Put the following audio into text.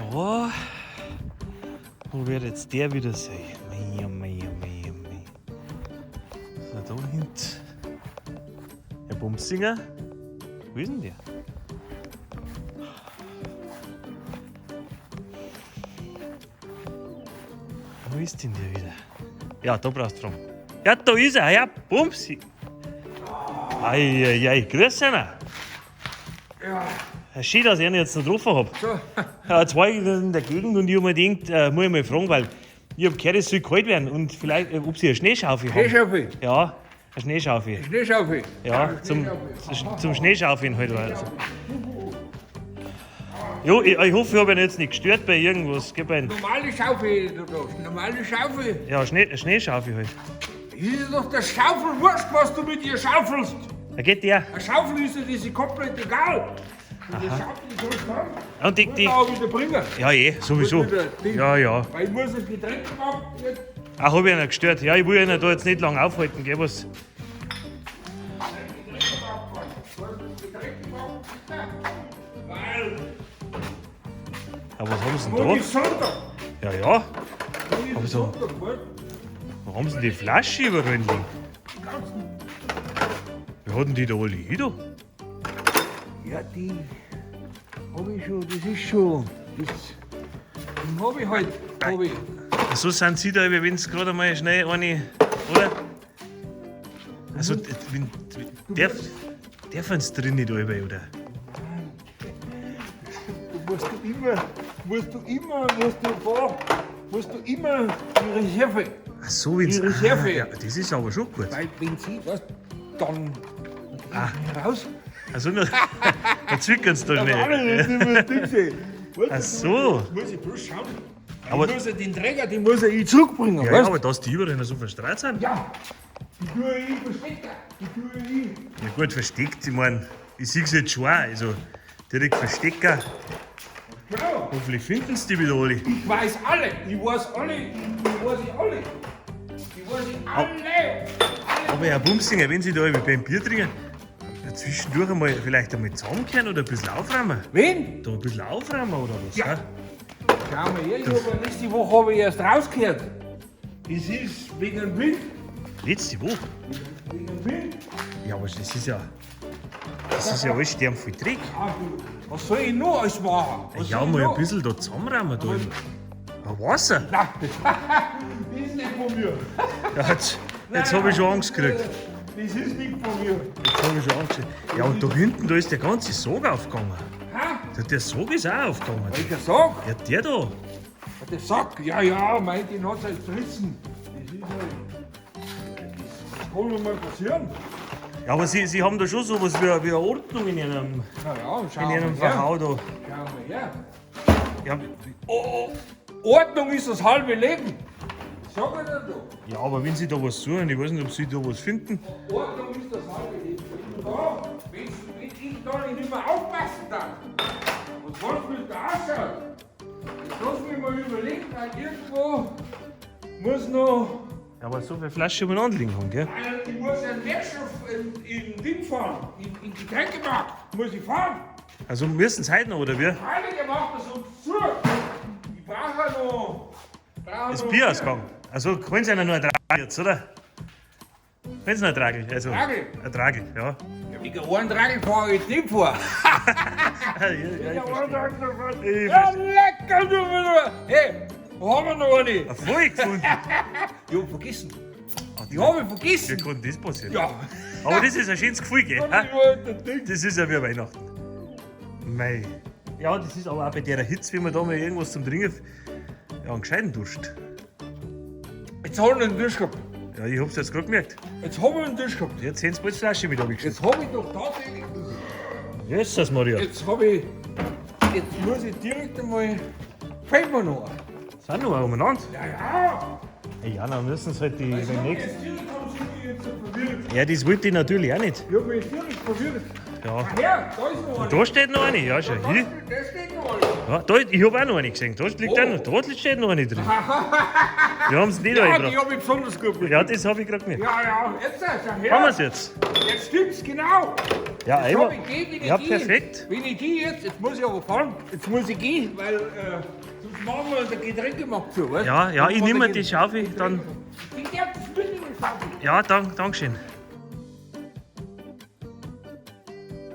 So. Wo wird jetzt der wieder sein? Mei, oh mei, oh mei, oh mei. So, da hinten. Herr Bumsinger. Wo ist denn der? Wo ist denn der wieder? Ja, da brauchst du fragen. Ja, da ist er, ja, Bumsi. Ei, ei, ei, grüß dich. Ja. Schön, dass ich ihn jetzt noch getroffen hab. So. Ja, jetzt war ich in der Gegend und ich hab mir gedacht, muss ich mal fragen, weil ich hab gehört, es soll kalt werden und vielleicht, ob sie eine Schneeschaufel haben. Schneeschaufel. Ja, eine Schneeschaufel. Schneeschaufel. Ja, zum Schneeschaufeln halt. Also. Jo, ich hoffe, ich habe ihn jetzt nicht gestört bei irgendwas. Gib ein. Normale Schaufel, du darfst. Normale Schaufel. Ja, Schneeschaufel halt. Es ist doch der Schaufel wurscht, was du mit ihr schaufelst. Da geht der. Eine Schaufel ist ja diese komplett egal. Und die Schaufel sollst du haben. Und die. auch wieder bringen. Ja, eh, sowieso. Ja, ja. Weil ich muss das Getränk machen. Ach, hab ich ihn gestört. Ja, ich will ihn da jetzt nicht lange aufhalten, gell, was. Ja, was haben sie denn da? Ist Sonntag. Ja, ja. Aber so, wo haben sie denn die Flasche überall liegen? Wie hat denn die da alle hin da? Ja, die hab ich schon, das ist schon. Das hab ich halt. Hab ich. So sind sie da, wie wenn es gerade mal schnell eine, oder? Also, dürfen sie drin nicht alle, oder? Du musst du immer die Reserve. Ach so, wenn's, Die Reserve. Ah, ja, das ist aber schon gut. Weil wenn sie, weißt, dann raus. Also, da zwickern sie da schnell. Ach so. Muss ich bloß schauen. Aber ich muss ja den Träger, den muss ich zurückbringen, ja, weißt? ja, aber dass die überall so verstrahlt sind? Ja, die tue ich versteckt. Die tue ich. Ja gut, versteckt, ich mein, ich sehe es jetzt schon auch, also direkt verstecken. Genau. Hoffentlich finden sie die wieder alle. Ich weiß alle, ich weiß alle, ich weiß alle. Ich weiß alle. Aber Herr Bumsinger, wenn Sie da beim Bier trinken, zwischendurch einmal vielleicht einmal zusammenkehren oder ein bisschen aufräumen. Wen? Da ein bisschen aufräumen oder was? Ja. Ja. Schau mal her, ich hab letzte Woche hab ich erst rausgehört. Das ist wegen dem Wind. Letzte Woche? Wegen dem Wind. Ja, aber das ist ja. Das ist ja alles voll Dreck. Ach, was soll ich noch alles machen? Was Ja, soll ich mal ein noch? bisschen da zusammenräumen. Da im Wasser. Nein, das ist nicht von mir. Ja, jetzt hab ich schon Angst gekriegt. Das ist nicht von mir. Jetzt hab ich schon Angst gekriegt. Ja, und da hinten, da ist der ganze Sog aufgegangen. Hä? Der Sog ist auch aufgegangen. Welcher Sog? Ja, der da. Der Sack? Ja, ja, mein, den hat's halt zerrissen. Das ist halt. Das kann mir mal passieren. Ja, aber Sie haben da schon sowas wie eine Ordnung in Ihrem, Na ja, schau in Ihrem mal her. Verhau da. Schau mal her. Ja, Oh, Ordnung ist das halbe Leben. Sag ich dir doch. ja, aber wenn Sie da was suchen, ich weiß nicht, ob Sie da was finden. Ordnung ist das halbe Leben. Wenn du da, wenn ich da nicht mehr aufpassen darf, was wollen Sie mit der ausschauen? Jetzt lass mich mal überlegen, weil irgendwo muss noch. Ja, aber so viele Flaschen umeinander liegen haben, gell? Weil ich muss ja einen Werkstoff in Ding fahren, in Getränkemarkt muss ich fahren. Also müssen Sie heute noch, oder wie? Freilich, er macht das uns zu. Ich brauche ja noch. Brauch Das noch Bier ausgegangen. Also können Sie ja nur ein Tragel jetzt, oder? Können Sie noch ein Tragel? Also, Tragel? Ein Tragel, ja. Ja, wegen einem Tragel fahre ich nicht vor. Ja, ja, ich verstehe. Ich Ja, lecker, du wieder. Hey, wo haben wir noch eine? Eine voll gefunden. Ich hab vergessen. Ich hab vergessen. Wie kann das passieren? Ja. Aber das ist ein schönes Gefühl, gell? Das Das ist ja wie Weihnachten. Mei. Ja, das ist aber auch bei der Hitze, wenn man da mal irgendwas zum Trinken. Ja, einen gescheiten Durst. Jetzt haben wir einen Tisch gehabt. Ja, ich hab's jetzt grad gemerkt. Jetzt haben wir einen Tisch gehabt. Jetzt haben sie bald die Flasche mit abgeschüttet. Jetzt hab ich doch tatsächlich. Jesus, Maria. Jetzt hab ich. Jetzt muss ich direkt einmal. Fällt mir noch ein. Sind noch umeinander? Ja, ja. Ja, dann müssen sie halt die Also, beim nächsten. Jetzt direkt haben sie mich jetzt so verwirrt. Ja, das wollte ich natürlich auch nicht. Ich hab mich jetzt direkt verwirrt. Ja. Ach ja, da ist noch eine. Da steht noch eine, ja, schau Da hier. steht noch eine. Ja, da, ich hab auch noch eine gesehen. Da liegt Oh. auch noch, da steht noch eine drin. Wir haben's nicht Ja, die reingebracht. hab ich besonders gut. Ja, das hab ich grad gemerkt. Ja, ja, jetzt, schau her. Haben wir's jetzt? Jetzt stimmt's genau. Ja, Jetzt einmal. hab ich die, wenn ich Ja, die, perfekt. Wenn ich die jetzt, jetzt muss ich aber fahren, jetzt muss ich gehen, weil sonst machen wir der Getränkemarkt zu, weißt? Ja, ja, Sonst ich machen nehme wir die Schaufel, dann. Die darf das mitnehmen, Schaufel. Ja, danke, Dankeschön.